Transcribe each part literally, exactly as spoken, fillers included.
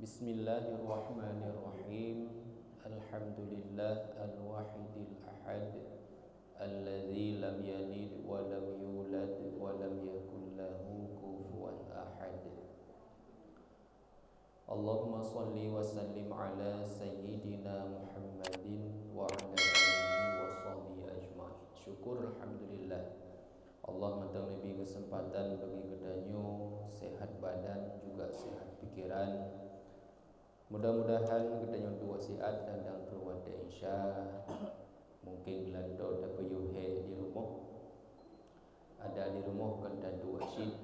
Bismillahirrahmanirrahim. Alhamdulillah al-wahidil ahad, alladzi lam yalid wa lam yulad wa lam yakul lahu kufuwan ahad. Allahumma shalli wa sallim ala sayyidina Muhammadin wa ala alihi wa sahbihi ajma'in. Syukur, alhamdulillah. Allah mantong neubri keuseumpatan bagi geutanyoe sehat badan juga sehat pikiran. Mudah-mudahan geutanyoe duek siat dan dang troh watée Isya. Mungken geulantoe tapeuyuhe di rumoh. Ada di rumoh kan taduek cit.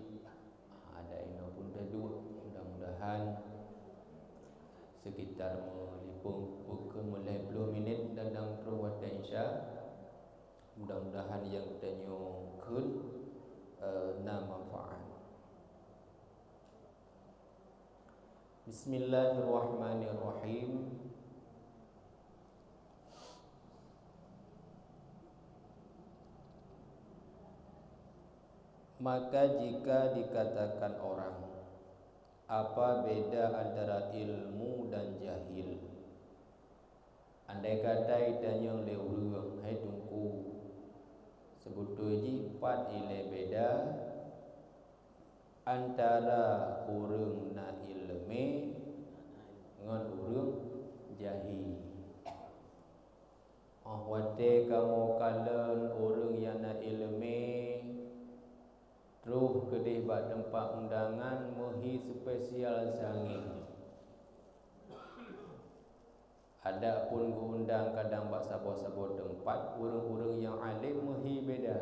Ada inoe pun taduek. Mudah-mudahan sekitar meulipong pukul lhèe ploh minit dan dang troh watée Isya. Mudah-mudahan nyang geutanyoe kheun, eh, na manfaat. Bismillahirrahmanirrahim. Maka jika dikatakan orang, "Apa beda antara ilmu dan jahil?" Andai kata itanyong lé ureuëng, "Hai Teungku, seubeutôi jih pat ilée beda antara ureuëng na iéleumé ngon ureuëng jahé?" Óh watée kamoe kalon ureuëng nyang na iéleumé, troh keudeh bak teumpat undangan meuhi spesial sangé. Adak phon geuundang kadang bak saboh-saboh teumpat, ureuëng-ureuëng nyang além meuhi beda.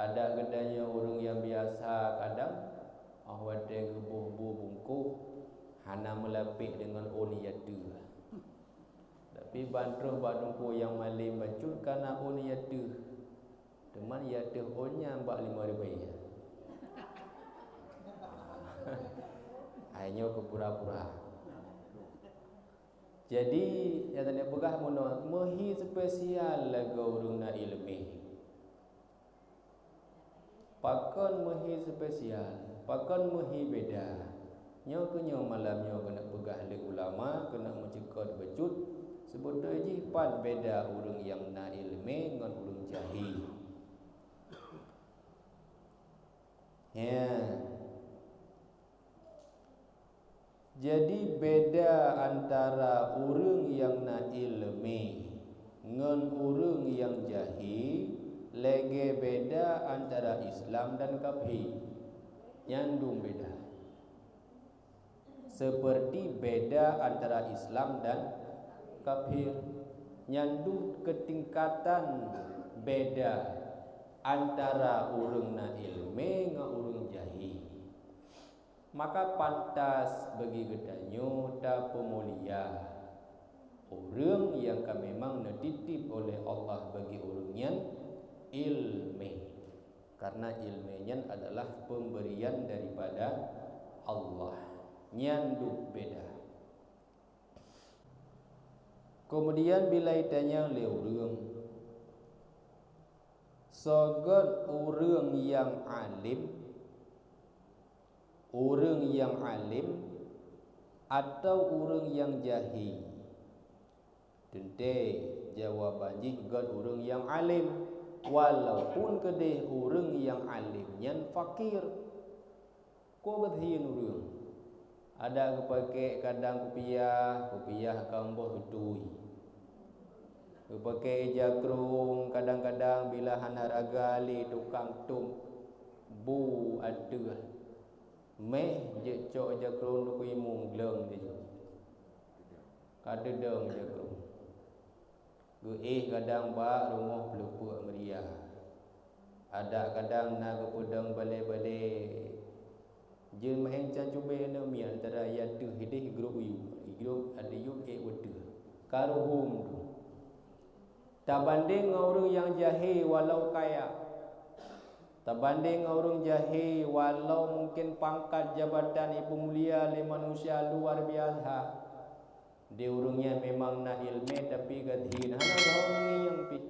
Adak geutanyoe ureuëng nyang biasa kadang óh watée geuboh bu bungkôh hana meulapéh deungon ôn ateueh. Tapi ban troh bak teungku nyang malém bacut kana ôn ateueh. Teuma ateueh ôn nyan bak limong ribèe. Hai nyoe keu pura-pura. Jadi, nyang teupeugah meunoe, meuhi spesial lagoe ureuëng na iéleumé. Pakon meuhi spesial? Pakon meuhi beda? Nyoe keuh nyoe malam nyoe keuneuk peugah lé ulama, keuneuk meucukot bacut, seubeutôi jih pat beda ureuëng nyang na iéleumé ngon ureuëng jahé. Ya. Jadi, beda antara ureuëng nyang na iéleumé ngon ureuëng nyang jahé, lagée beda antara Islam dan kafé. Nyan dum beda. Seperti beda antara Islam dan kafir. Nyan dum keutingkatan beda antara ureuëng na iéleumé ngon ureuëng jahé. Maka pantas bagi geutanyoe tapeumulia ureuëng nyang ka memang neutitip oleh Allah bagi ureuëng nyan iéleumé. Karena iéleumé nyan adalah pemberian daripada Allah. Nyan dum beda. Keumudian bila itanyong lé ureuëng, "Soe göt ureuëng nyang além?" Ureuëng nyang além atawa ureuëng nyang jahé? Teuntée jawaban jih göt ureuëng nyang além, walaupun keudeh ureuëng nyang além nyan fakir. Kok beuthien ureuëng? Ada geupakék kadang kupiah, kupiah ka meuboh tutui. Geupakék ija krông, kadang-kadang bila hana raga lé tukang tôb bu ateueh. Méh jeuet cok ija krông teuku imum gleueng jih. Ka teudong ija krông. Geuéh kadang bak rumoh peuleupeuk meuria. Adak kadang na geupeudong balée-balée. Jeuet meu'en can cubée aneuk miet antara ija teuh ideh igrôp u yup, igrôp ateueh yup ék u teuh. Ka ruhom tu. Tabandeng ngon ureuëng nyang jahé walau kaya. Tabandeng ngon ureuëng jahé walau mungken pangkat jabatan ipeumulia lé manusia luar biasa. Di ureuëng nyan memang na iéleumé tapi gadhi hana lheueh meungieng pih.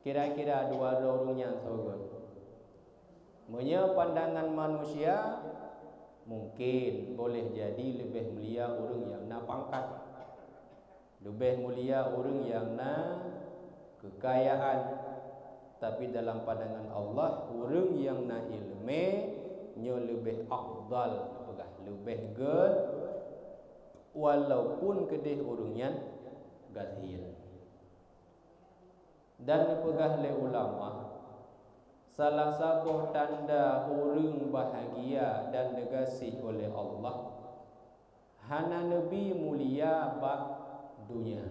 Kira-kira dua droe ureuëng nyan soe göt? Meunyoe pandangan manusia, Mungkin boleh jadi leubeh mulia ureuëng nyang na pangkat, leubeh mulia ureuëng nyang na keukayaan, tapi dalam pandangan Allah, ureuëng nyang na iéleumé nyoe leubeh afdal, peugah leubeh gét, walaupun keudeh ureuëng nyan gasien. Dan neupeugah lé ulama, salah saboh tanda ureuëng bahagia dan neugaséh oleh Allah, hana neubi mulia bak donya.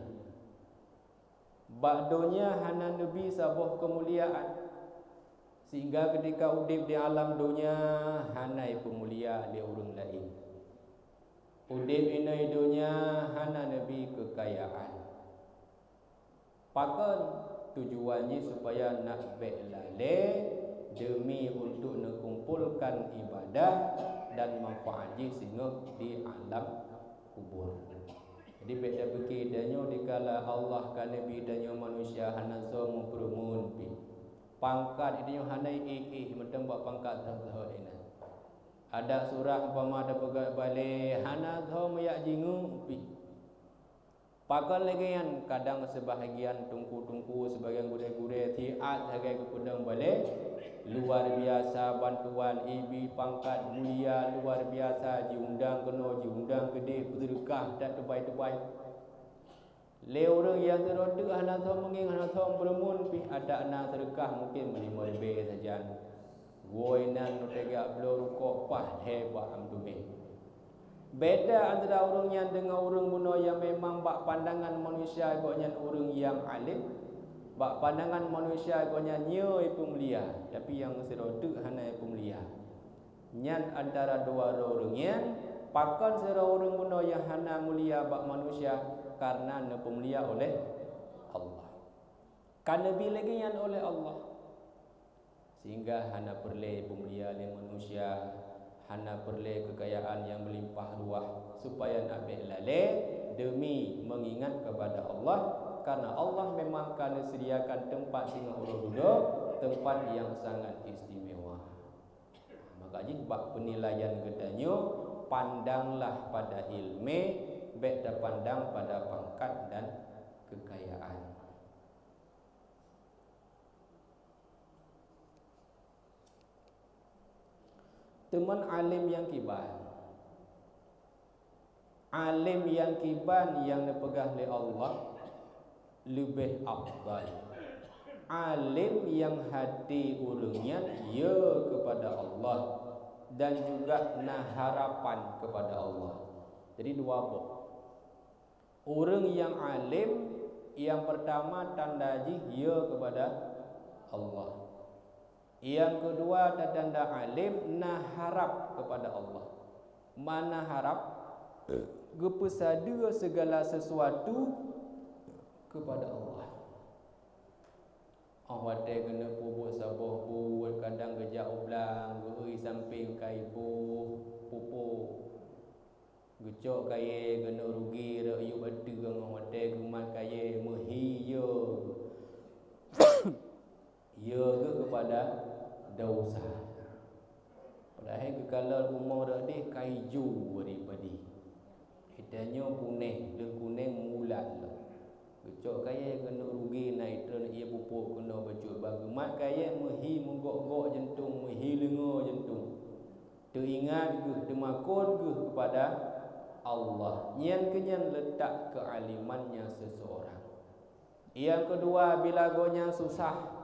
Bak donya hana neubi saboh keumuliaan, sehingga keutika udeb di alam donya hana ipeumulia lé ureuëng laén. Udeb inoe donya hana neubi keukayaan. Pakon? Tujuan jih supaya nak bék lalé deumi untuk neukumpolkan ibadah dan manfaat jih singoh di alam kubur. Jadi bék tapike tanyoe dikala Allah ka neubi tanyoe manusia hana soe meupeureumeun pih. Pangkat tanyoe hana éh-éh mantong bak pangkat saho-saho inan. Adak surah umpama tapeugah balé hana soe meuyak jingeuk pih. Pakon lagée nyan, kadang seubahagian teungku-teungku, seubahagian gurée-gurée siat sagai geupeudong balé, luar biasa bantuan, ibi pangkat mulia, luar biasa, jiundang keunoe, jiundang keudeh, beuseudeukah that teubai-teubai. Lé ureuëng nyang sidroe teuk hana soe meungieng, hana soe peureumeun pih, adak na seudeukah mungken meulima ribée sajan. Woe inan teuga bloe rukok paih lhée bak meuteumé. Beda antara ureuëng nyan deungon ureuëng bunoe nyang memang bak pandangan manusia gobnyan ureuëng nyang além, bak pandangan manusia gobnyan nyoe ipeumulia, tapi nyang sidroe teuk hana ipeumulia. Nyan antara dua droe ureuëng nyan, pakon sidroe ureuëng bunoe nyang hana mulia bak manusia, kareuna neupeumulia oleh Allah. Ka neubi lagée nyan oleh Allah. Sehingga hana peureulée peumulia lé manusia, hana peureulée keukayaan nyang meulimpah ruah, supaya nak bék lalée deumi meungingat keupada Allah, kareuna Allah memang ka neuseudiakan teumpat singoh uroe dudoe, teumpat nyang sangat istimewa. Maka jih bak peunilaian geutanyoe, pandanglah pada iéleumé, bék tapandang pada pangkat dan keukayaan. Teuma além nyang kiban. Além nyang kiban nyang neupeugah lé Allah leubeh afdal. Além nyang hati ureuëng nyan yö keupada Allah dan juga na harapan keupada Allah. Jadi dua boh. Ureuëng nyang além, nyang peurtama tanda jih yö keupada Allah. Nyang keudua tanda além na harab keupada Allah. Makna harab, geupeusadeue sigala sisuatu keupada Allah. Óh watée keuneuk peubuet saboh buet, kadang geujak u blang, geu-eu sampéng ka iboh pupuk. Geucok kayée keuneuk rugi rot yueb ateueng, óh watée geumat kayée meuhi yö. Yö geuh keupada desya. Padahai geukalon umu rot deh ka ijo daripada. Geutanyoe punéh, lheueh kunéng mulat lom. Geucok kayée keuneuk rugi na itreun ié pupuk keunoe bacut, bah geumat kayée meuhi meugok-gok jantong, meuhi leungoe jantong. Teuingat geuh, teumakot geuh keupada Allah. Nyan keunyan leutak keualimannya seuseurang. Nyang keudua, bila gobnyan susah.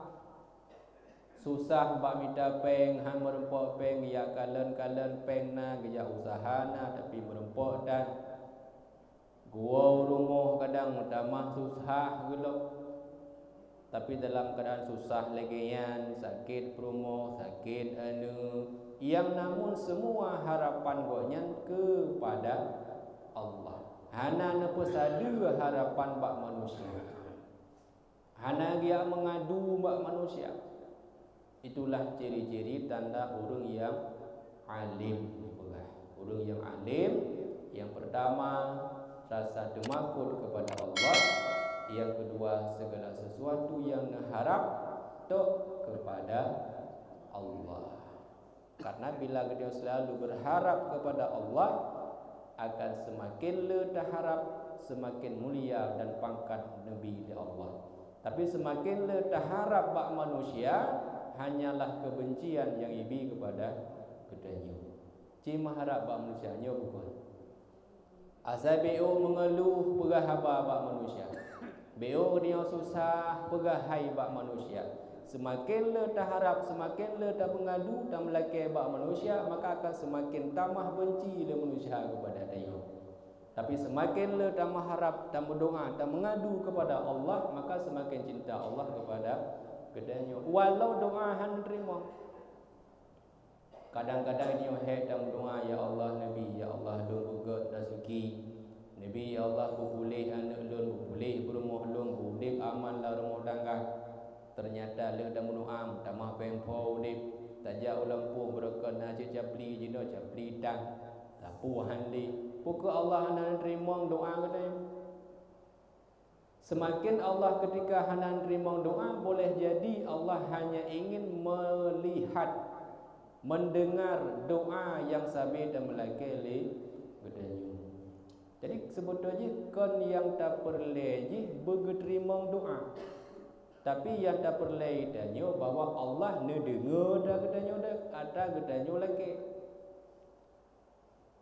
Susah bak mita péng, han meurumpok péng, jak kalon-kalon péng na, geujak useuha na, tapi meurumpok tan. Geuwoe u rumoh kadang meutamah susah geulom. Tapi dalam keuadaan susah lagée nyan, sakét peurumoh, sakét aneuk, nyang namun seumua harapan gobnyan keupada Allah. Hana neupeusadeue harapan bak manusia. Hana geujak meungadu bak manusia. Itulah ciri-ciri tanda ureuëng nyang além, geupeugah. Ureuëng nyang além, nyang peurtama, rasa teumakot keupada Allah, nyang keudua, sigala sisuatu nyang neuharab tok keupada Allah. Karena bila geutanyoe selalu berharap kepada Allah, akan semakin le taharap, semakin mulia dan pangkat Nabi di Allah. Tapi semakin le taharap bak manusia, hanyalah kebencian nyang ibi kepada geutanyoe. Ci meuharap bak manusia nyoe bukan. Asai B O mengeluh peugah haba bak manusia. B O nyoe susah peugah hai bak manusia. Semakin le taharap, semakin le tapeungadu, tameulakée bak manusia, maka akan semakin tamah benci le manusia kepada tanyoe. Tapi semakin le tameuharap, tameudoa, tameungadu kepada Allah, maka semakin cinta Allah kepada geutanyoe. Walau doa hana teurimong. Kadang-kadang nyoe hék tameudoa, "Ya Allah, Nabi, ya Allah, lôn beugét raseuki. Nabi, ya Allah, beupuléh aneuk lôn, beupuléh peurumoh lôn, beuudeb aman lam rumoh tangga." Teunyata lheueh tameudoa, tamah péng pho udeb, tajak u lampôh beureukat na cit capli jinoe, capli tang, lampôh han lé. Peu kheueh Allah hana teurimong doa geutanyoe? Semakin Allah ketika hana teurimong doa, boleh jadi Allah hanya ingin melihat, mendengar doa nyang sabe tameulakée lé geutanyoe. Jadi, seubeutôi jih kon nyang tapeureulée jih beugeuteurimong doa. Tapi nyang tapeureulée tanyoe bahwa Allah neudeungoe atra geutanyoe de-, atra geutanyoe lakée.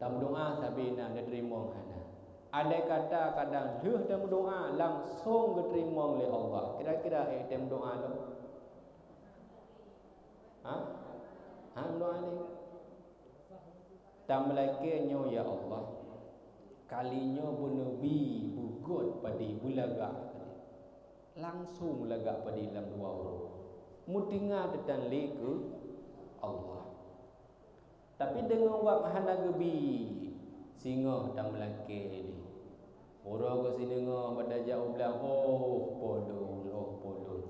Tameudoa sabe na, neuteurimong hana. Andai kata kadang lheueh tameudoa langsong geuteurimong lé Allah, kira-kira ék tameudoa lom? Ha? Ha, meudoa lé? Tameulakée nyoe, "Ya Allah, kali nyoe beuneubi beugét padé, beulagak padé." Langsong lagak padé lam dua uroe. Meuteunga teutan lé keu Allah. Tapi deungon wab hana geubi, singoh tameulakée lé. Uroe keu sineungoh bak tajak u blang, "Oh, po lôn, oh, po lôn."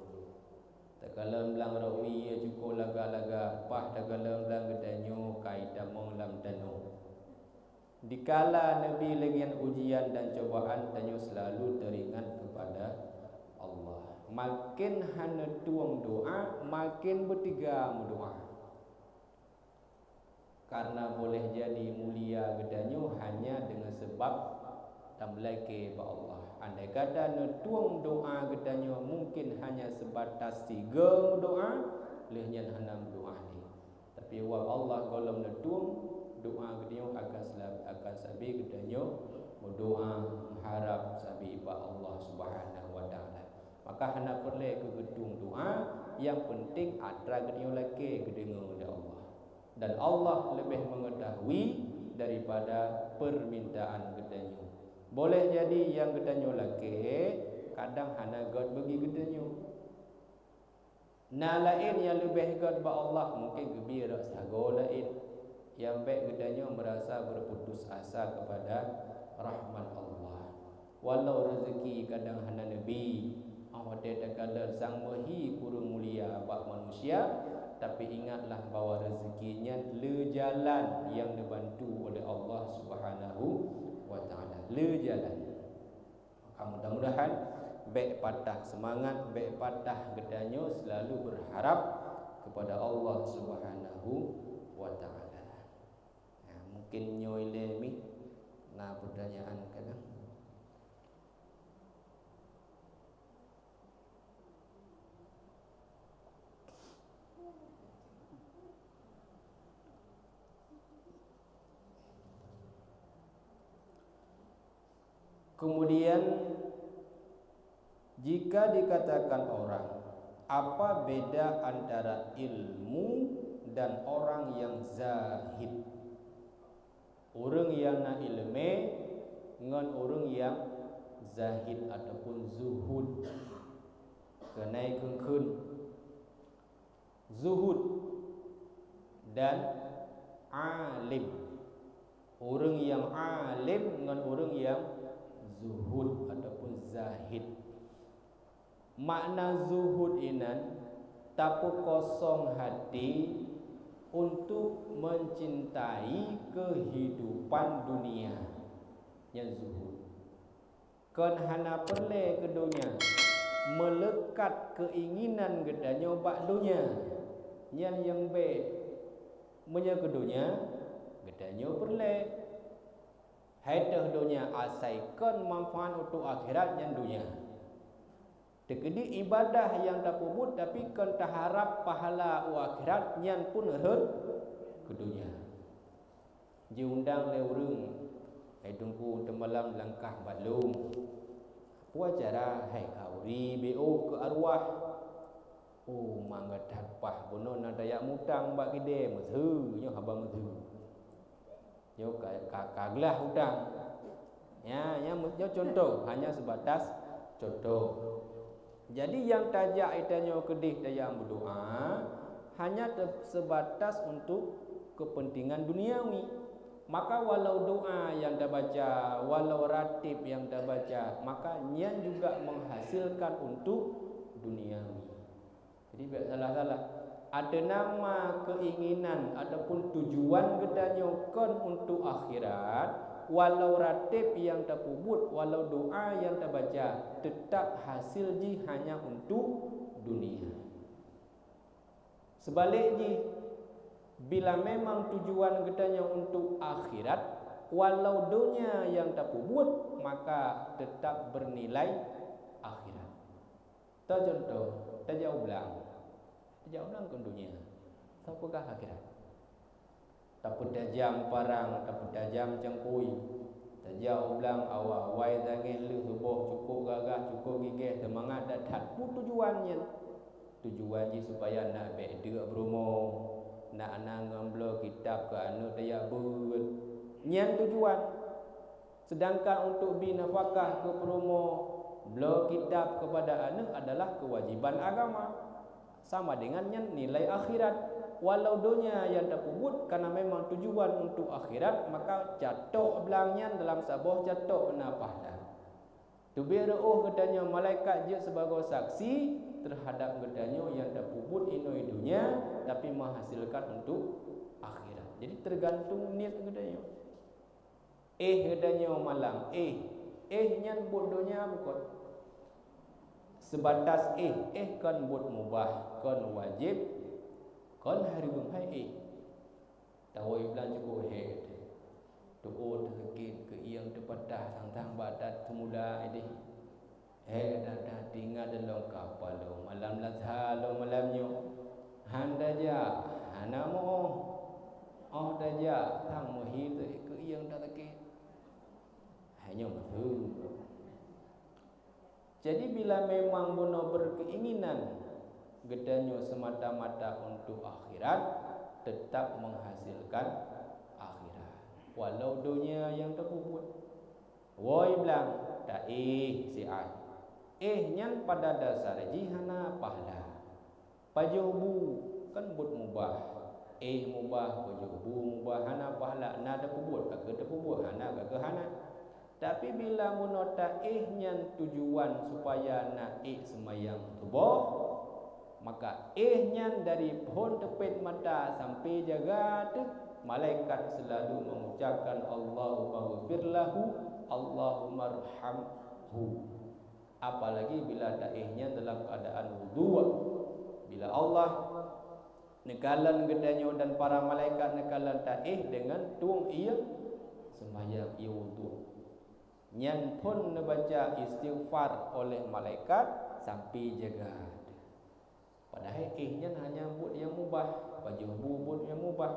Takalon blang rot wie cukôp lagak-lagak, paih takalon blang geutanyoe ka itamong lam tanoh. Dikala neubi lagée nyan ujian dan cobaan, tanyoe selalu teuringat kepada Allah. Maken hana tueng doa, maken beuteuga meudoa. Karena boleh jadi mulia geutanyoe hanya deungon sabab tameulakée bak Allah. Andai kata neutueng doa geutanyoe mungkin hanya sebatas sigoe meudoa, lheueh nyan hana meudoa lé. Tapi wab Allah gohlom neutueng doa geutanyoe akan sela-, akan sabe geutanyoe meudoa meuharab sabe bak Allah Subhanahu wa Taala. Maka hana peureulée keu geutueng doa, nyang peunteng atra geutanyoe lakée geudeungoe lé Allah. Dan Allah leubeh meungeutahui daripada peurmintaan geutanyoe. Boleh jadi nyang geutanyoe lakée kadang hana gét bagi geutanyoe. Na laén nyang leubeh gét bak Allah, mungken geubi rot sagoe laén. Nyang bék geutanyoe meurasa beurputus asa keupada rahmat Allah. Walau reuzeuki kadang hana neubi, óh watée takalon sang meuhi kureueng mulia bak manusia, tapi ingatlah bahwa reuzeuki nyan le jalan nyang neubantu oleh Allah Subhanahu wa Taala. Le jalan. Maka mudah-mudahan bék patah seumangat, bék patah geutanyoe selalu beurharab keupada Allah Subhanahu wa Taala. Ya, mungkin nyoe ilée mi na peutanyaan kadang. Kemudian, jika dikatakan orang, apa beda antara ilmu dan orang yang zahid? Ureuëng nyang na iéleumé ngon ureuëng nyang zahid ataupun zuhud. Keuhai kheun-kheun. Zuhud dan alim. Ureuëng nyang alim ngon ureuëng nyang zuhud ataupun zahid. Makna zuhud inan tapeukosong hati untuk mencintai kehidupan dunia. Nyan zuhud. Kon hana peureulée keu donya, meuleukat keuinginan geutanyoe bak donya. Nyan nyang bék. Meunyoe keu donya, geutanyoe peureulée. Hai teuh donya asai kon manfaat untuk akhirat nyan donya. Teukeudi ibadah nyang tapeubuet tapi kon taharab pahala u akhirat nyan pun rhot keu donya. Jiundang lé ureuëng, hai Teungku teumalam langkah bak lôn. Peue cara hai khauri B O keu arwah? Oh, mangat that paih bunoe na tajak mutang bak kidée meuseu, nyoe haba meuseu. Nyoe ka, ka, ka glah utang. Ya, nyoe, nyoe contoh, hanya sebatas contoh. Jadi nyang tajak ita nyoe keudeh tajak meudoa hanya te-, sebatas untuk kepentingan duniawi. Maka walau doa nyang tabaca, walau ratib nyang tabaca, maka nyan juga menghasilkan untuk duniawi. Jadi bék salah-salah. Ada nama keinginan ataupun tujuan geutanyoe kon untuk akhirat, walau ratib nyang tapeubuet, walau doa nyang tabaca, tetap hasil jih hanya untuk dunia. Sebalikjih, bila memang tujuan geutanyoe untuk akhirat, walau donya nyang tapeubuet, maka tetap bernilai akhirat. Teucontoh, tajak u blang. Tajak u blang kon donya. Sapeugah akhirat. Tapeutajam parang, tapeutajam cangkui. Tajak u blang awai-awai tangieng lheueh suboh, cukup gagah, cukup gigeh, seumangat that-that. Peue tujuan nyan? Tujuan jih supaya nak bék deuk peurumoh, nak na ngon bloe kitab keu aneuëk tajak beuet. Nyan tujuan. Sedangkan untuk bi nafakah keu peurumoh, bloe kitab kepada aneuëk adalah kewajiban agama. Sama dengan nyan nilai akhirat. Walau donya nyang tapeubuet karena memang tujuan untuk akhirat, maka catok blang nyan dalam saboh catok na pahala. Teubiet reuôh geutanyoe malaikat jeuet sibagoe saksi terhadap geutanyoe nyang tapeubuet inoe donya, tapi menghasilkan untuk akhirat. Jadi tergantung niat geutanyoe. Éh geutanyoe malam, éh. Éh nyan buet donya bukon. Sebatas éh, éh kon buet mubah, kon wajéb, kon hareuem hai éh. Tawoe blang cukup hék. Tuôt teusakét, keuieng teupatah, sang-sang bak that teumula idéh. Hék that-that teuingat lom ka paloe malam Ladha lom malam nyoe. Han tajak, hana meu-óh. Óh tajak, sang meuhi teuk keuieng that sakét. Hai nyoe meuteue. Jadi bila memang bunoe berkeinginan geutanyoe semata-mata untuk akhirat, tetap menghasilkan akhirat. Walau donya nyang tapeubuet. Woe blang, taéh siat. Éh nyan pada dasar jih hana pahala. Pajoh bu kan buet mubah. Éh mubah, pajoh bu mubah, hana pahala, na tapeubuet ka keuh tapeubuet, hana ka keuh hana. Tapi bila bunoe taéh nyan tujuan supaya na ék seumayang suboh, maka éh nyan dari phon teupet mata sampai jaga teuh, malaikat selalu mengucapkan, "Allahumma ghfir lahu, Allahumma rhamhu." Apalagi bila taéh nyan dalam keadaan wudhu. Bila Allah neukalon geutanyoe dan para malaikat neukalon taéh dengan tueng ié seumayang, ié wudhu. Nyan phon neubaca istighfar oleh malaikat sampai jaga. Padahai éh nyan hanya buet nyang mubah, pajoh bu buet nyang mubah.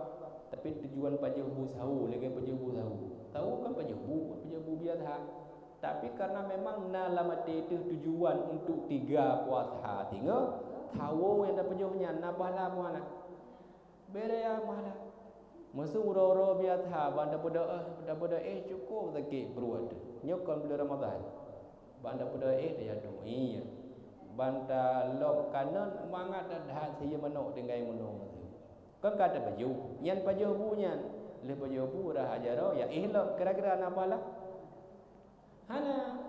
Tapi tujuan pajoh bu sawo, lagée pajoh bu sawo. Sawo kan pajoh bu, pajoh bu biasa. Tapi karena memang na lam até teuh tujuan untuk tiga puasa singoh, sawo nyang tapajoh nyan na pahala meuhana. Bere ya malah. Meuseu uroe-uroe biasa ban tapeudoa, tapeudoa éh cukup sakét pruet. Nyoe kon buleuen Ramadhan. Ban tapeudoa éh tajak dong iya. Ban talok kanon mangat that-that sie manok tinggai meunoe meuseu. Kon ka tapajoh, nyan pajoh bu nyan. Lheueh pajoh bu rhah jaroe ya éh lom kira-kira na pahala? Hana.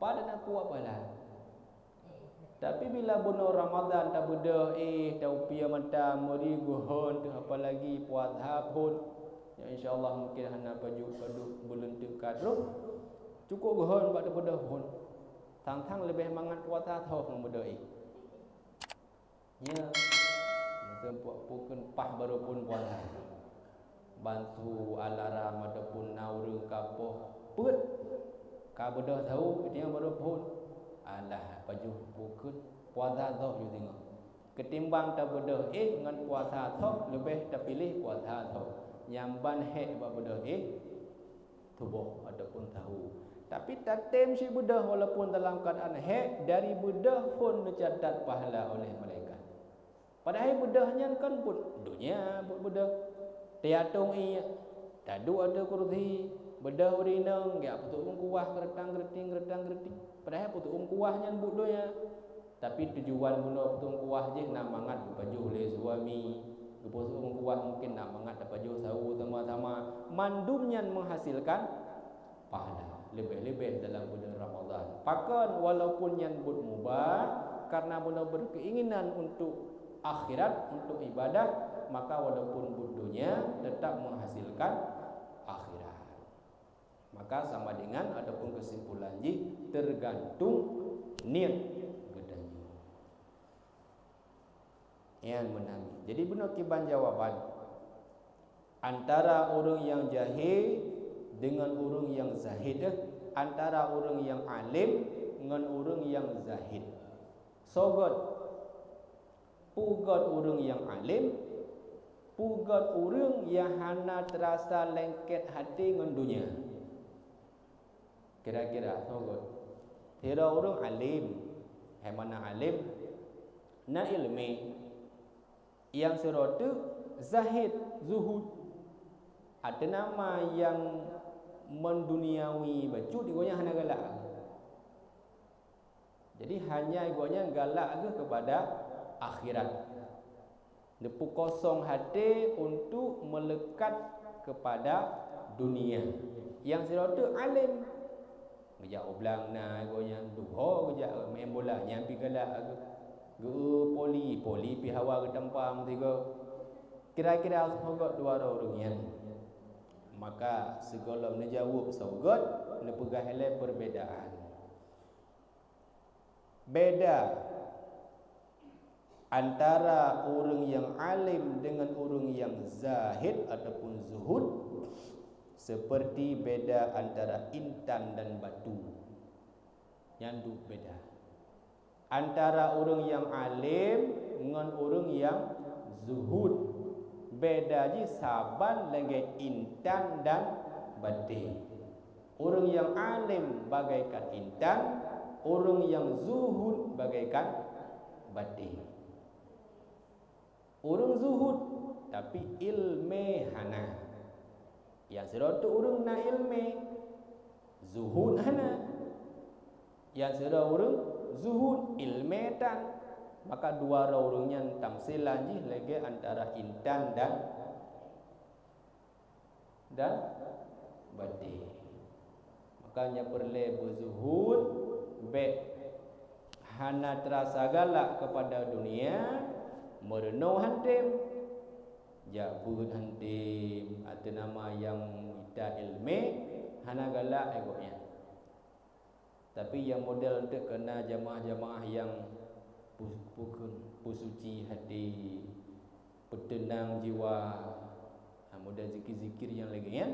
Pada na kuat pahala. Tapi bila bunoe Ramadhan tabeudôh éh, taupie mata, meuri geuhon teuh, apalagi puasa phon. Ya, insya Allah mungkin hana pajoh padub buleuen teuk ka troh. Cukup geuhon bak tabeudôh phon. Sang-sang leubeh mangat puasa thoh ngon beudôh éh. Ya. Seumpok pukon paih baru phon puasa. Ban su alarm ataupun na ureuëng ka poh peuet, ka beudôh sahu, keudéh baru phon. Alah, pajoh pukon puasa soh ju singoh. Keutimbang tabeudôh éh ngon puasa soh, leubeh tapiléh puasa soh. Nyang ban hék bak beudôh éh, suboh ataupun sahu. Tapi tatem sibeudôh walaupun dalam keuadaan hék, dari beudôh phon neucatat pahala oleh malaikat. Padahai beudôh nyan kon buet donya, buet beudôh. Teuatong ié, taduek ateueh kursi, beudôh ureuëng inong, geujak peutueng kuah, geureutang-geureutieng, geureutang-geureutieng. Padahai peutueng kuah nyan buet donya. Tapi tujuan bunoe peutueng kuah jih na mangat geupajoh lé suami. Geupeutueng kuah mungkin na mangat tapajoh sahu sama-sama. Mandum nyan menghasilkan pahala, leubeh-leubeh dalam bulan Ramadhan. Pakon, walaupun nyan buet mubah, karena bunoe berkeinginan untuk akhirat, untuk ibadah, maka walaupun buet donya tetap menghasilkan akhirat. Maka sama dengan ataupun kesimpulan jih tergantung niat geutanyoe. Nyan meunan. Jadi bunoe kiban jawaban. Antara ureuëng nyang jahé deungon ureuëng nyang zahid, eh, antara ureuëng nyang além ngon ureuëng nyang zahid. Soe göt? Peue göt ureuëng nyang além? Peue göt ureuëng nyang hana teurasa lengket até ngon donya? Kira-kira soe göt? Sidroe ureuëng além, hai mana além, na iéleumé. Nyang sidroe teuk zahid, zuhud. Ateueh nama nyang meuduniawi bacut, gobnyan hana galak. Jadi, hanya gobnyan galak geuh keupada akhirat. Neupeukosong até untuk meuleukat keupada dunia. Nyang sidroe teuk além. Geujak u blang na gobnyan, duho geujak main bola, nyan pih galak geuh. Geu poli, poli pih hawa geutampa meusigoe. Kira-kira soe göt dua droe ureuëng nyan? Maka sigohlom neujaweueb soe göt, neupeugah ilée perbedaan. Beda antara ureuëng nyang além deungon ureuëng nyang zahid ataupun zuhud, seperti beda antara intan dan batu. Nyan duek beda. Antara ureuëng nyang além ngon ureuëng nyang zuhud, beda jih saban lagée intan dan batée. Ureuëng nyang além bagaikan intan, ureuëng nyang zuhud bagaikan batée. Ureuëng zuhud, tapi iéleumé hana. Nyang sidroe teuk ureuëng na iéleumé, zuhud hana. Nyang sidroe ureuëng zuhud, iéleumé tan. Maka dua droe ureuëng nyan tamsilan jih lagée antara intan dan dan batée. Maka nyan peureulée beuzuhud, bék hana teurasa galak keupada dunia, meurunoe han tem, jak beuet han tem, ateueh nama nyang mita iéleumé, hana galak lé gobnyan. Tapi nyang model teuk keu na jamaah-jamaah nyang pu-, pukon, peusuci hati, peuteunang jiwa, ha, model zikir-zikir nyang lagée nyan.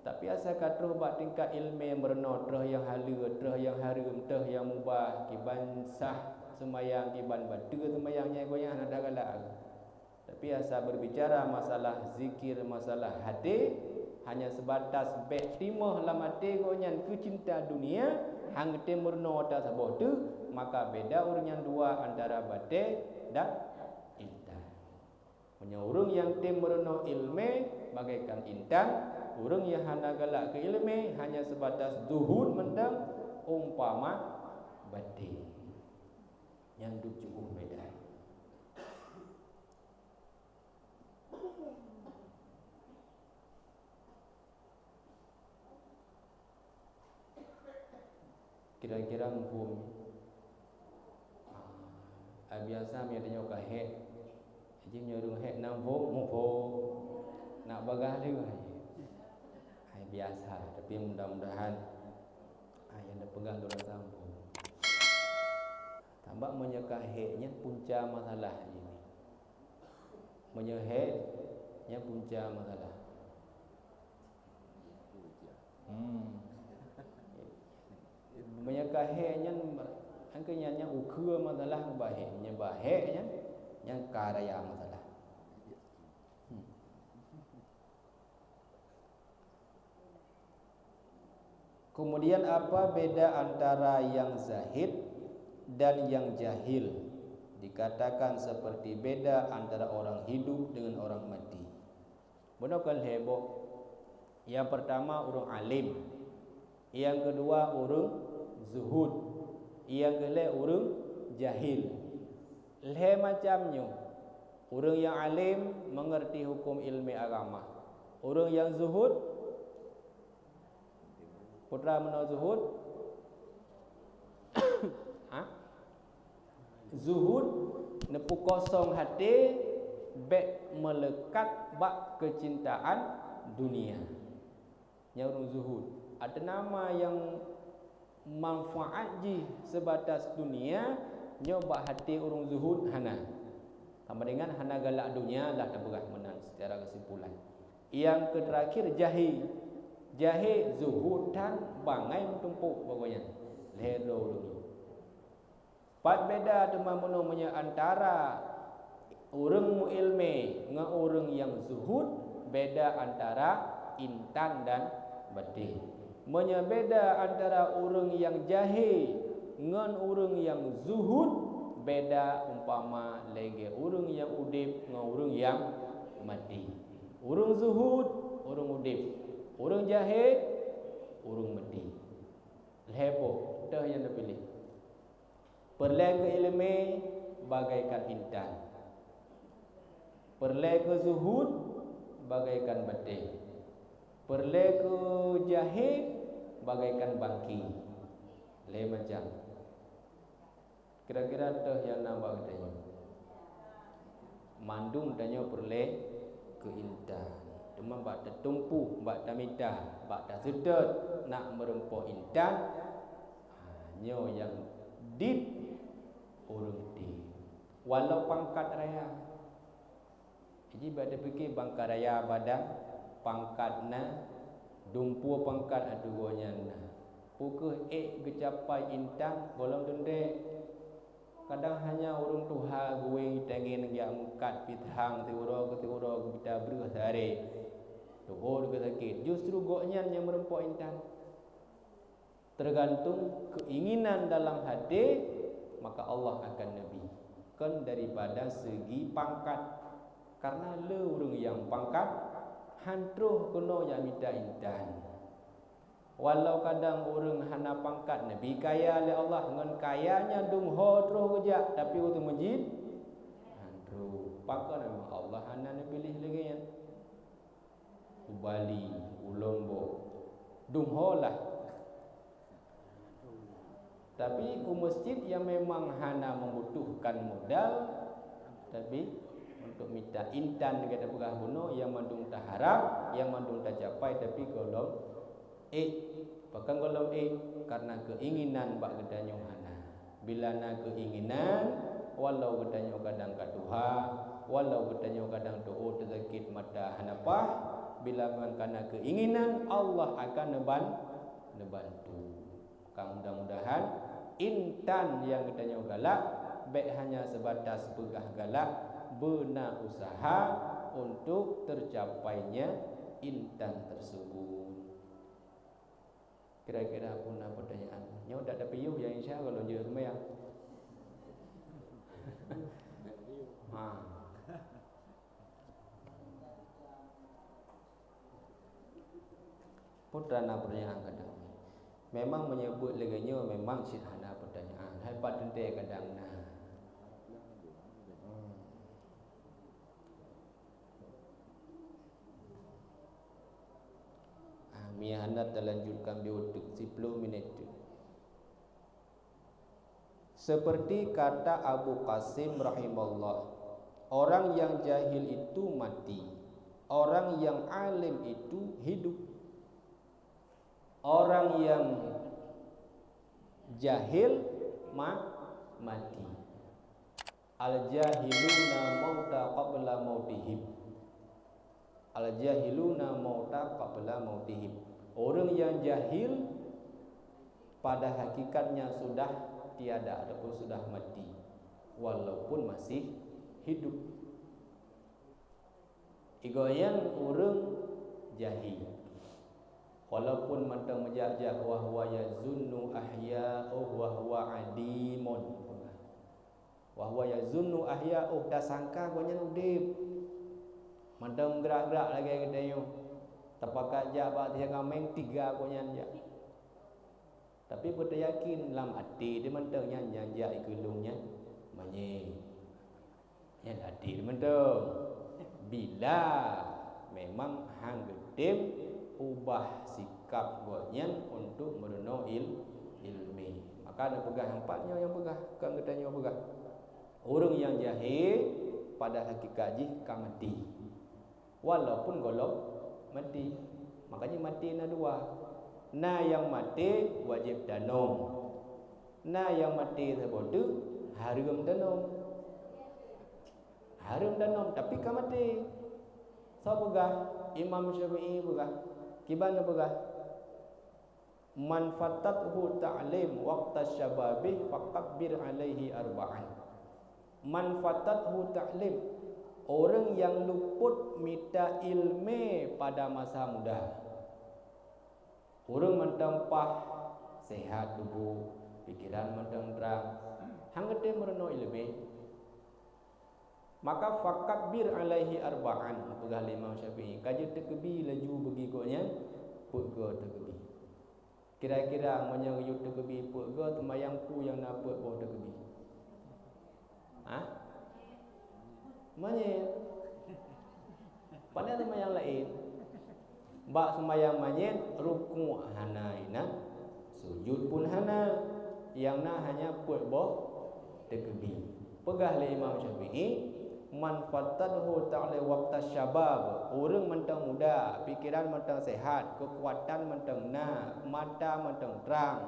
Tapi asai ka troh bak tingkat iéleumé meurunoe, troh nyang haleue, troh nyang hareuem, troh nyang mubah, kiban sah seumayang, kiban bateue seumayang, nyan gobnyan hana galak. Tapi asai berbicara masalah zikir, masalah hati, hanya sebatas bék timoh lam até gobnyan keu cinta dunia, han geutem meurunoe ata saboh teuk, maka beda ureuëng nyang dua antara batée dan intan. Meunyoe ureuëng nyang tem meurunoe iéleumé bagaikan intan, ureuëng nyang hana galak keu iéleumé hanya sebatas zuhud mantong umpama batée. Nyan duek jiôh beda. Kira-kira muphom. Ah, biasa meunyoe tanyoe ka hék, jih meunyoe ureuëng hék na muphom, muphom. Nak bagah lé. Hai biasa, tapi mudah-mudahan, ah, nyang tapeugah lôn rasa muphom. Tambah meunyoe ka hék nyan punca masalah jih. Meunyoe hék, nyan punca masalah. Hmm. Meunyoe ka hék nyan, angka nyan, nyan ukeue masalah ba hék. Meunyoe ba hék nyan, nyan ka raya masalah. Hmm. Kemudian, apa beda antara yang zahid dan yang jahil? Dikatakan seperti beda antara orang hidup dengan orang mati. Bunoe kon lhée boh. Yang pertama, ureuëng alim. Yang kedua, ureuëng zuhud. Yang keulhée, ureuëng jahil. Lhée macam nyoe. Ureuëng nyang alim mengerti hukum ilmu agama. Ureuëng nyang zuhud, putra meunoe zuhud, ha? Zuhud, neupukosong até, bék meuleukat bak keucintaan dunia. Nyan ureuëng zuhud. Ada nama nyang manfaat jih sebatas dunia, nyoe bak até ureuëng zuhud hana. Sama dengan hana galak dunia lah tapeugah meunan secara kesimpulan. Yang keuterakhir, jahé. Jahé zuhud tan bangai meutumpôk bak gobnyan. Lhée droe ureuëng nyoe. Pat beda teuma bunoe meunyoe antara ureuëng meuilmé ngon ureuëng nyang zuhud, beda antara intan dan baté. Meunyoe beda antara ureuëng nyang jahé ngon ureuëng nyang zuhud, beda umpama lagée ureuëng nyang udeb ngon ureuëng nyang maté. Ureuëng zuhud, ureuëng udeb. Ureuëng jahé, ureuëng maté. Lhée boh, toh nyang neupiléh. Peureulée keu iéleumé bagaikan intan. Peureulée keu zuhud bagaikan baté. Peureulée keu jahé bagaikan bangké. Lhée macam. Kira-kira toh nyang na bak geutanyoe. Mandum tanyoe peureulée keu intan. Teuma bak tatumpôk, bak tamita, bak taseutôt nak meureumpok intan, ha, nyoe nyang dit ureuëng tem. Walau pangkat raya. Jadi, bak tapike bangkat raya badan, pangkat na, dumpeue pangkat ateueh gobnyan na. Peu kheueh ék geucapai intan gohlom teundek. Kadang hanya ureuëng tuha geuwéng tangen geujak meukat pithang siuroe keu siuroe geupita breueh sehari. Teuhot geusakét, justru gobnyan nyang meureumpok intan. Tergantung keinginan dalam hati, maka Allah akan neubri. Kon daripada segi pangkat. Karena le ureuëng nyang pangkat, han troh keunoe jak mita intan. Walau kadang ureuëng hana pangkat, neubri kaya lé Allah, ngon kaya nyan dum ho troh geujak, tapi u teumeujid, han troh. Pakon memang Allah hana neupiléh lagée nyan. U Bali, u Lombok, dum ho lah. Tapi u meuseujid nyang memang hana membutuhkan modal, tapi untuk mita intan gata peugah bunoe, nyang mandum taharab, nyang mandum tacapai, tapi gohlom ék. Pakon gohlom ék? Karena keinginan bak geutanyoe hana. Bila na keinginan, walau geutanyoe kadang ka tuha, walau geutanyoe kadang teuôt teusakét mata hana paih, bila memang ka na keinginan, Allah akan neuban-, neubantu. Ka mudah-mudahan intan nyang geutanyoe galak bék hanya sebatas peugah galak, beuna usaha untuk tercapainya intan tersebut. Kira-kira peue na pertanyaan? Nyoe dak tapiôh ya, insya Allah lôn jaweueb seumayang. Ha. Peue na pertanyaan kadang? Memang meunyoe buet lagée nyoe memang cit hana pertanyaan. Hai pat teuntée kadang na. Hmm. Ah, mie hana talanjutkan biotik, siploh minit tu. Seperti kata Abu Qasim rahimahullah, orang yang jahil itu mati, orang yang alim itu hidup. Orang yang jahil ma-, mati. Al-jahiluna mauta qabla mautihim. Al-jahiluna mauta qabla mautihim. Ureuëng nyang jahil pada hakikatnya sudah tiada ataupun sudah mati, walaupun masih hidup. Igoyan ureuëng jahil. Walaupun mantong meujak-jak, wa huwa yazunnu ahya'u wa huwa adimun. Wa huwa yazunnu ahya'u, tasangka gobnyan udeb. Mantong gerak-gerak lagée geutanyoe. Tapakat jak bak tiang kaméng, tiga gobnyan jak. Tapi beutayakin lam até di mantong nyan, nyang jak ikeulong nyan manyét. Nyan até di mantong. Bila memang hang geutem ubah sikap gobnyan untuk meurunoe il-, ilmi. Maka na peugah empat nyoe nyang peugah, kon geutanyoe peugah. Ureuëng nyang jahé pada hakikat jih ka maté. Walaupun gohlom maté. Makanya maté na dua. Na nyang maté wajéb tanom. Na nyang maté saboh teuk hareuem tanom. Hareuem tanom, tapi ka maté. Soe peugah? Imam Syafi'i peugah. Kiban na peugah? "Man fatathu ta'lim waqta syababih fakabbir alaihi arba'an." "Man fatathu ta'lim", ureuëng nyang luput mita ilmé pada masa muda. Ureuëng mantong paih, sehat tuboh, pikiran mantong trang, hang geutem meurunoe ilmé. Maka fakabbir alaihi arba'an, peugah lé Imam Syafi'i, ka jeuet teukeubie laju bagi gobnyan peuet goe teukeubie. Kira-kira meunyoe geuyue teukeubie peuet goe, seumayang peue nyang na peuet boh teukeubie? Hah? Manyét. Padahai seumayang laén. Bak seumayang manyét, rukuk hana inan, sujud pun hana. Nyang na hanya peuet boh teukeubie. Peugah lé Imam Syafi'i, "Man fatathu ta'lim waqta syabab", ureuëng mantong muda, pikiran mantong sehat, keukuatan mantong na, mata mantong trang,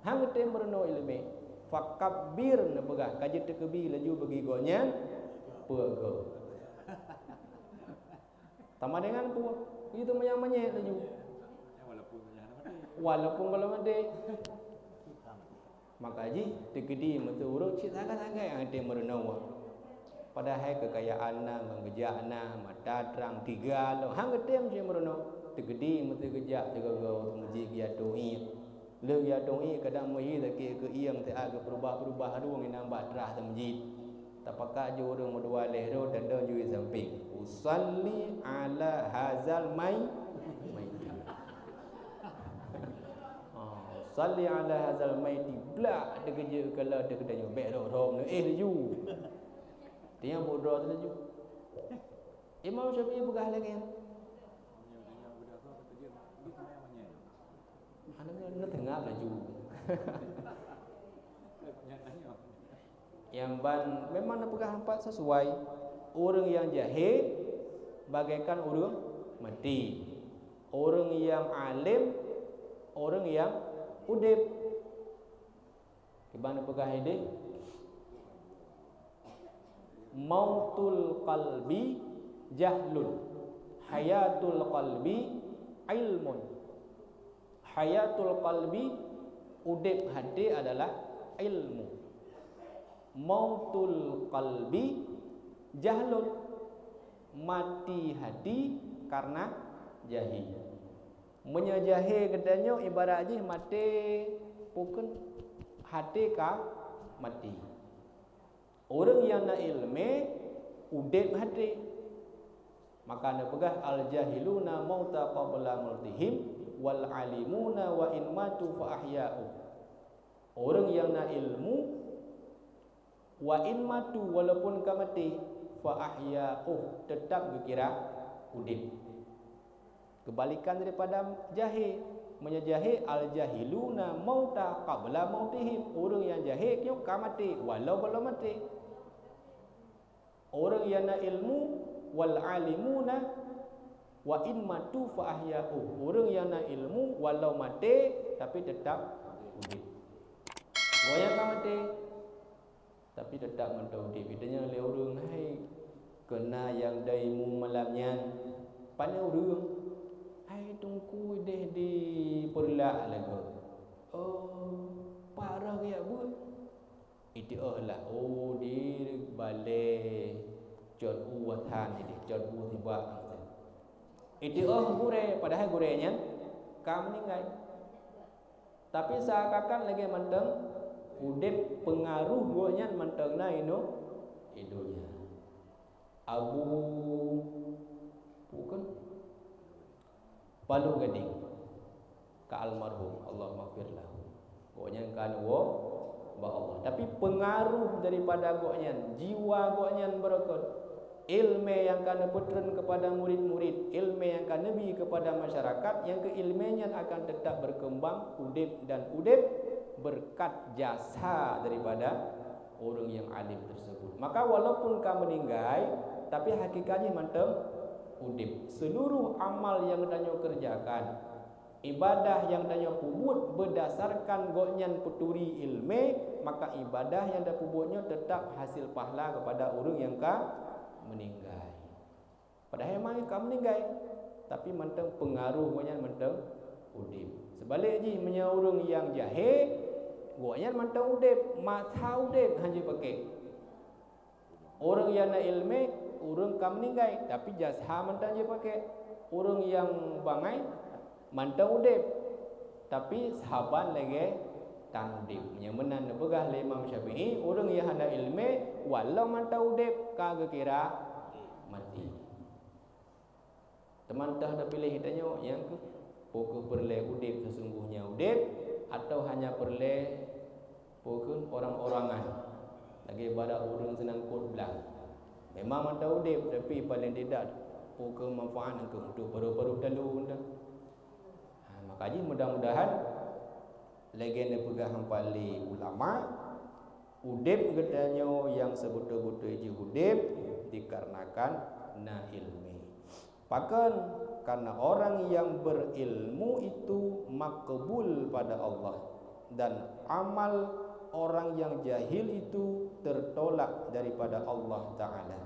hang geutem meurunoe ilmé, fakabbir, neupeugah, ka jeuet teukeubie laju bagi gobnyan peuet goe. Sama dengan peue? Itu meunyoe manyét laju. Walaupun gohlom maté. Maka jih teukeudi meuteurok cit sagai-sagai nyang tem meurunoe. Padahai keukayaan na, ngon geujak na, mata trang, tiga lom, hang geutem cit meurunoe. Teukeudi meuteurok geujak sigoe-goe u meuseujid geujak tueng ié. Lheueh geujak tueng ié kadang meuhi sakét keu ié, siat geupeurubah-peurubah rueng inan bak trah meuseujid. Tapakat jih ureuëng meudua lhée droe dan dan jui sampéng. "Usalli ala hazal mai-, maiti." Ha, "Usalli ala hazal maiti." Blak teukeujeuet keu lhée teukeudanyong bék rhom-rhom neuéh laju. Tiang buet droe laju. Imam Syafi'i peugah lagée nyan. Hana neuteungab laju. Nyang ban memang neupeugah hampat sesuai. Ureuëng nyang jahé bagaikan ureuëng maté. Ureuëng nyang além, ureuëng nyang udeb. Kiban neupeugah idéh, "Mautul qalbi jahlun, hayatul qalbi ilmun." Hayatul qalbi, udeb haté adalah ilmu. Mautul qalbi jahlun, maté haté karena jahé. Meunyoe jahé geutanyoe ibarat jih maté, pukon haté ka maté. Ureuëng nyang na iéleumé udeb haté. Maka neupeugah, "Al-jahiluna mauta qabla mautihim, wal alimuna wa in matu fa ahya'u." Ureuëng nyang na ilmu, wa in matu, walaupun ka maté, fa ahya'u, teutab geukira udeb. Keubalikan daripada jahé. Meunyoe jahé, al-jahiluna mauta qabla mautihim. Ureuëng nyang jahé nyoe ka maté, walau gohlom maté. Ureuëng nyang na ilmu, wal alimuna, wa in matu fa ahya'u. Ureuëng nyang na ilmu, walau maté, tapi teutab udeb. Gobnyan ka maté. Tapi teutap mantong udeb. Geutanyoe lé ureuëng, hai, keu na nyang daimu malam nyan. Pane ureuëng, hai, teungku ideh di Peureulak lagoe. Oh, pat rhoh geujak beuet? Iteuoh lah, oh, di balée Cot U Wathan ideh, Cot U Sibak. Iteuoh gurée, padahai gurée nyan ka meuninggai. Tapi seakan-akan lagée mantong udeb, peungaroh gobnyan mantong na inoe, i donya. Abu, bukan? Paloh Gadeng, ka almarhum, Allahummaghfir lahu. Gobnyan ka neuwoe bak Allah. Tapi peungaroh daripada gobnyan, jiwa gobnyan beureukat. Ilmé nyang ka neupeutreun keupada murit-murit, ilmé nyang ka neubi keupada masyarakat, nyang keu ilmé nyan akan teutap beurkeumbang udeb dan udeb beureukat jasa daripada ureuëng nyang além teuseubut. Maka walaupun ka meuninggai, tapi hakikat jih mantong udeb. Seuluruh amal nyang geutanyoe keureujakan, ibadah nyang tanyoe peubuet beudasarkan gobnyan peuturi ilmé, maka ibadah nyang tapeubuet nyoe teutap hasé pahla keupada ureuëng nyang ka meuninggai. Padahai memang ka meuninggai, tapi mantong peungaroh gobnyan mantong udeb. Seubalek jih, meunyoe ureuëng nyang jahé, gobnyan mantong udeb, masa udeb hana jipaké. Ureuëng nyang na ilmé, ureuëng ka meuninggai, tapi jasa mantong jipaké. Ureuëng nyang bangai mantong udeb, tapi saban lagée tan udeb. Nyang meunan neupeugah lé Imam Syafi'i, ureuëng nyang hana ilmé, walau mantong udeb, ka geukira maté. Teuma teuh tapiléh tanyoe, nyang keuh, peu kheueh peureulée udeb seusunggohnya udeb, atawa hanya peureulée peu kheueh orang-orangan, lagée bara ureuëng seunang kot blang. Memang mantong udeb, tapi paléng tidak peu kheueh manfaat keuh untuk paru-paru talu dah. Ha, maka jih mudah-mudahan lagée neupeugah hampa lé ulama, udeb geutanyoe nyang seubeutôi-beutôi jih udeb dikarenakan na ilmé. Pakon? Karena orang yang berilmu itu makbul pada Allah, dan amal orang yang jahil itu tertolak daripada Allah Ta'ala.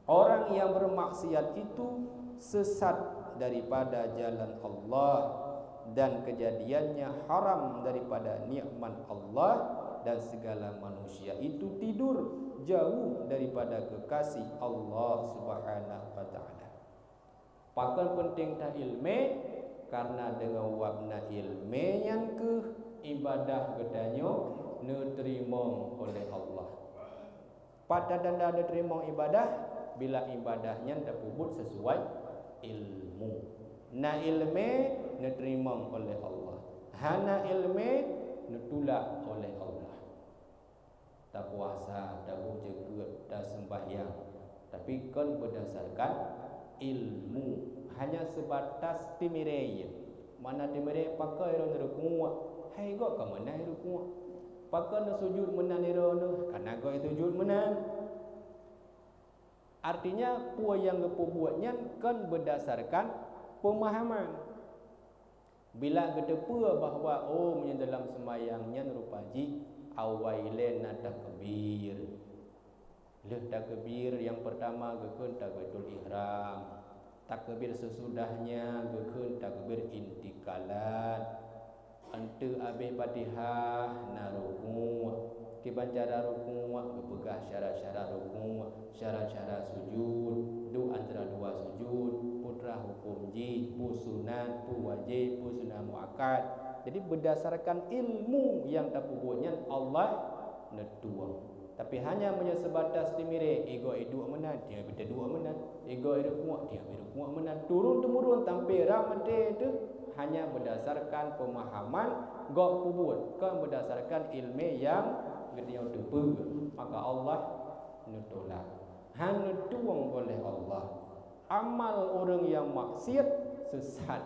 Orang yang bermaksiat itu sesat daripada jalan Allah, dan kejadiannya haram daripada nikmat Allah, dan segala manusia itu tidur jauh daripada kekasih Allah Subhanahu wa Ta'ala. Pakon peunteng that ilmé? Karena deungon wab na ilmé nyan keuh ibadah geutanyoe neuteurimong oleh Allah. Pat tanda neuteurimong ibadah? Bila ibadah nyan tapeubuet sesuai ilmu. Na ilmé neuteurimong oleh Allah. Hana ilmé neutulak oleh Allah. Tapuasa, taboh jeukeut, taseumbahyang, tapi kon beudasarkan ilmu, hanya seubatas teumirée. Mana teumirée, pakon droeneuh rukuk, hai gob ka meunan rukuk. Pakon neusujut meunan droeneuh, kana gob sujut meunan. Artinya, peue nyang geupeubuet nyan kon beudasarkan peumahaman. Bila geuteupeue bahwa, oh, meunyoe dalam seumayang nyan rupa jih awai lé na takbir. Lheueh takbir nyang peurtama geukheun takbiratul ihram. Takbir seusudahnya geukheun takbir intikalat. Eunteuk abéh Fatihah na rukuk. Kiban cara rukuk, geupeugah syarat-syarat rukuk, syarat-syarat sujud, duek antara dua sujud, peue teuma huköm jih, peue sunat, peue wajéb, peue sunat muakkad. Jadi, beudasarkan ilmu nyang tapeubuet nyan Allah neutueng. Tapi hanya meunyoe seubatas teumirée, igoe iduek meunan, dia beuteduek meunan, igoe irukuk, dia irukuk meunan, turun-temurun sampai rab maté teuh hanya beudasarkan peumahaman gob peubuet, kon beudasarkan ilmé nyang geutanyoe teupeue, maka Allah neutulak. Hana neutueng oleh Allah. Amal ureuëng nyang maksiet seusat.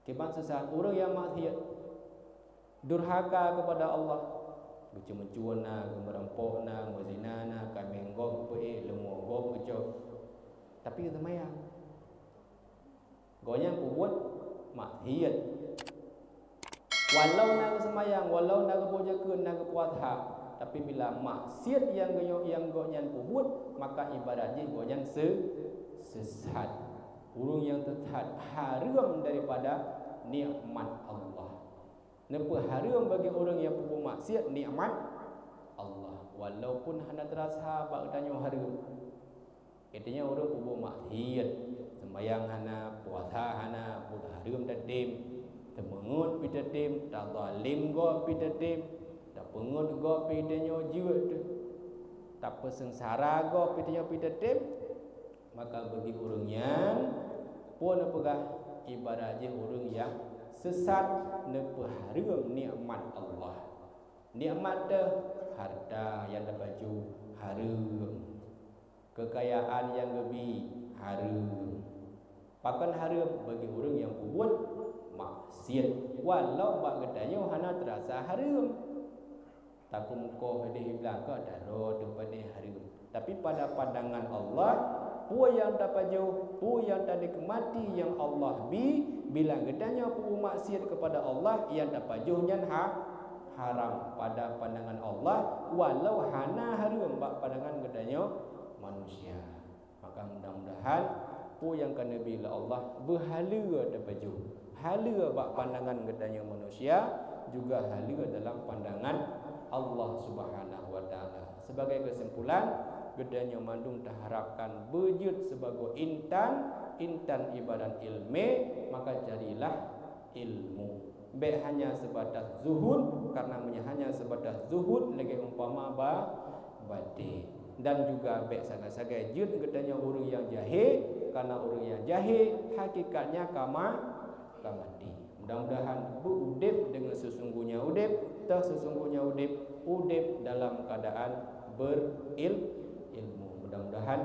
Kiban seusat ureuëng nyang maksiet, durhaka keupada Allah, geuceumeucue na, geumeurampok na, meuzina na, kaméng gob geupeue, leumo gob geucok, tapi geuseumayang. Gobnyan peubuet maksiet. Walau na geuseumayang, walau na geuboh jakeuet, na geupuasa, Tapi bila maksiat nyang geuh-, nyang gobnyan peubuet, maka ibarat jih gobnyan se-, sesat. Ureuëng nyang sesat hareuem daripada nikmat Allah. Neupeuhareuem bagi ureuëng nyang peubuet maksiat nikmat Allah, walaupun hana teurasa bak geutanyoe hareuem. Geutanyoe ureuëng peubuet maksiat, seumbahyang hana, puasa hana, buet hareuem tatem, teumeungeut pih tatem, tazalim gob pih tatem, tapeungeut gob pih geutanyoe jeuet, tapeuseungsara gob pih geutanyoe pih tatem, maka bagi ureuëng nyan, peue neupeugah, ibarat jih ureuëng nyang sesat neupeuhareuem nikmat Allah. Nikmat teuh, hareuta nyang tapajoh hareuem, keukayaan nyang geubi hareuem. Pakon hareuem? Bagi ureuëng nyang peubuet maksiat, walau bak geutanyoe hana teurasa hareuem. Tapeumukoh ideh iblang ka taro teuh pane hareuem. Tapi pada pandangan Allah, peue nyang tapajoh, peue nyang tanikmati nyang Allah bi, bila geutanyoe peubuet maksiat keupada Allah, nyang tapajoh nyan ha-, haram pada pandangan Allah, walau hana hareuem bak pandangan geutanyoe manusia. Maka mudah-mudahan peue nyang ka neubi lé Allah beuhaleue tapajoh, haleue bak pandangan geutanyoe manusia, juga haleue dalam pandangan Allah Subhanahu wa Taala. Sebagai kesimpulan, geutanyoe mandum taharapkan beujeuet sibagoe intan, intan ibarat ilmé, maka carilah ilmu. Bék hanya sebatas zuhud, karena meunyoe hanya sebatas zuhud lagée umpama ba-, batée. Dan juga bék sagai-sagai jeuet geutanyoe ureuëng nyang jahé, karena ureuëng nyang jahé hakikatnya ka ma-, ka maté. Mudah-mudahan beuudeb deungon sesungguhnya udeb, teuh sesungguhnya udeb, udeb dalam keadaan beril-, ilmu. Mudah-mudahan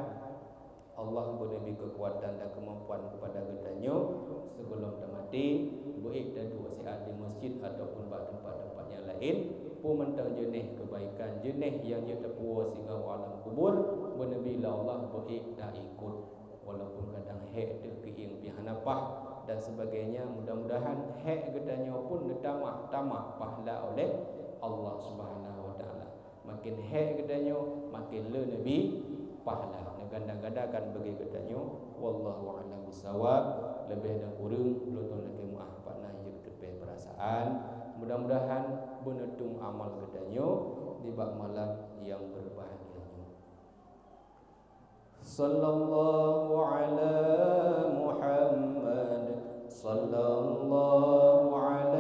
Allah beuneubri keukuatan dan keumampuan keupada geutanyoe sigohlom tamaté, beuék taduek siat di meuseujid ataupun bak teumpat-teumpat nyang laén. Peue mantong jeuneh keubaikan, jeuneh nyang jeuet tapeuwoe singoh u alam kubur, beuneubri lé Allah beuék taikot. Walaupun kadang hék teuh keuieng pih hana paih dan sebagainya, mudah-mudahan hék geutanyoe pun neutamah-tamah pahala oleh Allah Subhanahu wa Taala. Makin hék geutanyoe, makin le neubi pahala. Neuganda-gandakan bagi geutanyoe. Wallahu a'lam bissawab. Leubeh dan kureueng, lôn tuan lakée meuáh pat na nyang jeuet teupée peurasaan. Mudah-mudahan beuneutum amal geutanyoe nibak malam nyang beubahgia nyoe. Sallallahu ala Muhammad. Sallallahu ala